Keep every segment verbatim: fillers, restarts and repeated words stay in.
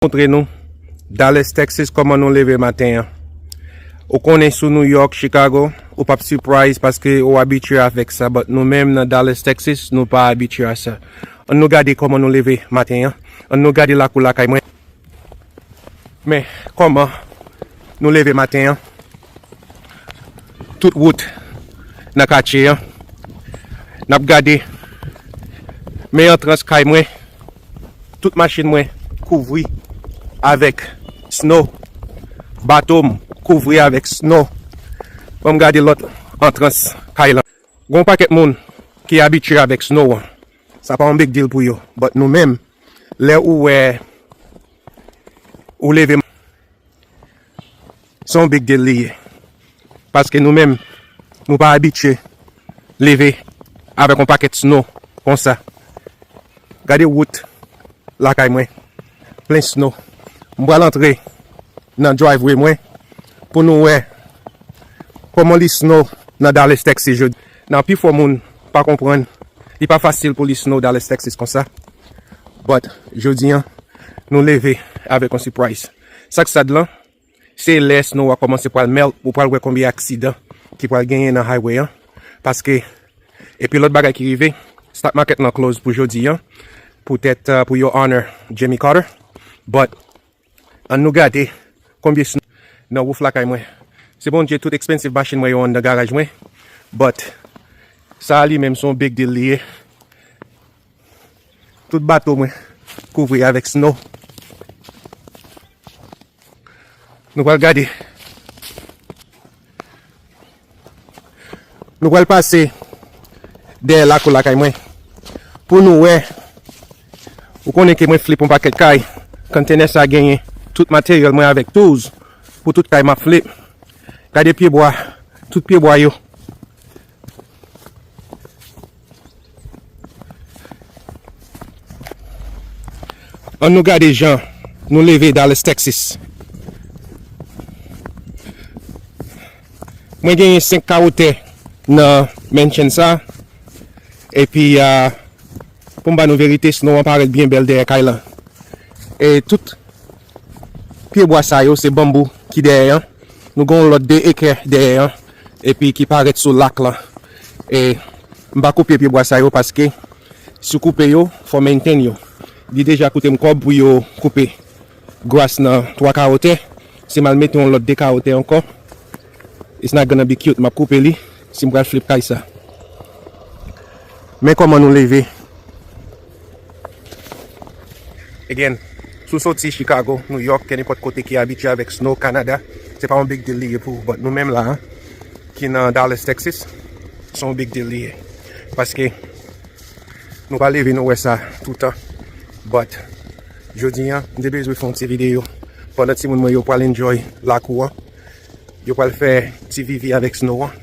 Montre nou Dallas, Texas, kòman nou leve maten an. Ou konnen sou New York, Chicago, ou p ap surprise paske ou abitye avèk sa, but nou menm nan Dallas, Texas, nou pa abitye a sa. Ann nou gade kòman nou leve maten an. Ann nou gade lakou lakay mwen. Men kòman nou leve maten an. Tout wout nan katye an. N ap gade men antrans kay mwen. Tout machin mwen kouvri avèk snow. Bato m kouvri avèk snow. Ban m gade lòt antrans kay lan. Gon pakèt moun ki abitye avèk snow an. Sa pa yon big deal pou yo. But nou menm, lè ou wè ou leve, se yon big deal li ye. Paske nou menm, nou pa abitye leve avèk yon pakèt snow konsa. Gade wout lakay mwen, plen snow. M pral antre nan driveway mwen pou nou wè kòman li snow nan Dallas, Texas jodi. Nan pifò moun pa konprann, li pa fasil pou li snow Dallas, Texas konsa. But jodi an, nou leve avèk yon surprise. Sa k sad lan, se lè snow a kòmanse pral melt, ou pral wè konbyen aksidan ki pral genyen nan highway an. Paske, epi lòt bagay ki rive, stock market lan close pou jodi an, poutèt, uh, pou yo honor Jimmy Carter. But, ann nou gade konbyen snow nan wouf lakay mwen. Se Bondye, tout expensive machin mwen yo anndan garaj mwen. But, sa a li menm se yon big deal li ye. Tout bato mwen kouvri avèk snow. Nou pral gade. Nou pral pase dèyè lakou lakay mwen. Pou nou wè. Ou konnen ke mwen flip yon pakèt kay. Kontenè sa genyen tout materyèl mwen avèk tools pou tout kay m ap flip. Gade pyebwa. Tout pyebwa yo. Ann nou gade jan nou leve Dallas, Texas. Mwen genyen senk kawo tè nan mansion sa. Epi, ah, pou m ba nou verite, snow an parèt byen bèl dèyè kay lan. E tout pyebwa sa yo, se banbou ki dèyè an. Nou gen yon lòt de ekè dèyè an, epi ki parèt sou lak lan. E m pa koupe pyebwa sa yo paske si w koupe yo, fò w maintain yo. Li deja koute m kòb pou yo koupe gras nan twa kawo tè. Si m al mete yon lòt de kawo tè ankò, it's not gonna be cute. M ap koupe li si m pral flip kay sa. Men kòman nou leve. Again, si w soti Chicago, New York, kenenpòt kote ki abitye avèk snow Canada, se pa yon big deal li ye pou ou. But nou menm la a, ki nan Dallas, Texas, se yon big deal li ye. Paske nou pa leve, nou wè sa toutan. But jodi an, m te bezwen fè yon ti videyo pandan timoun mwen yo pral enjoy lakou an. Yo pral fè ti vivi avèk snow an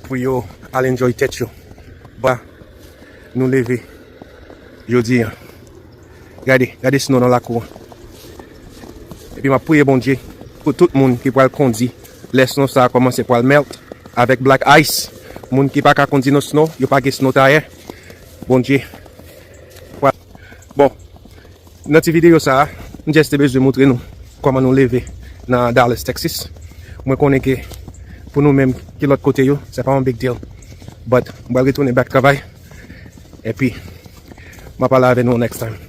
pou yo al enjoy tèt yo. Ba, nou leve jodi an. Gade, gade snow nan lakou an. Epi m ap priye Bondye pou tout moun ki pral kondi lè snow sa a kòmanse pral melt avèk black ice. Moun ki pa ka kondi nan snow, yo pa gen snow tire. Bondye pral. Bon, nan ti videyo sa a, m just te bezwen montre nou kòman nou leve nan Dallas, Texas. Mwen konnen ke pou nou menm ki lòt kote yo, se pa yon big deal. But m pral retounen back travay. Epi, m ap pale avè nou next time.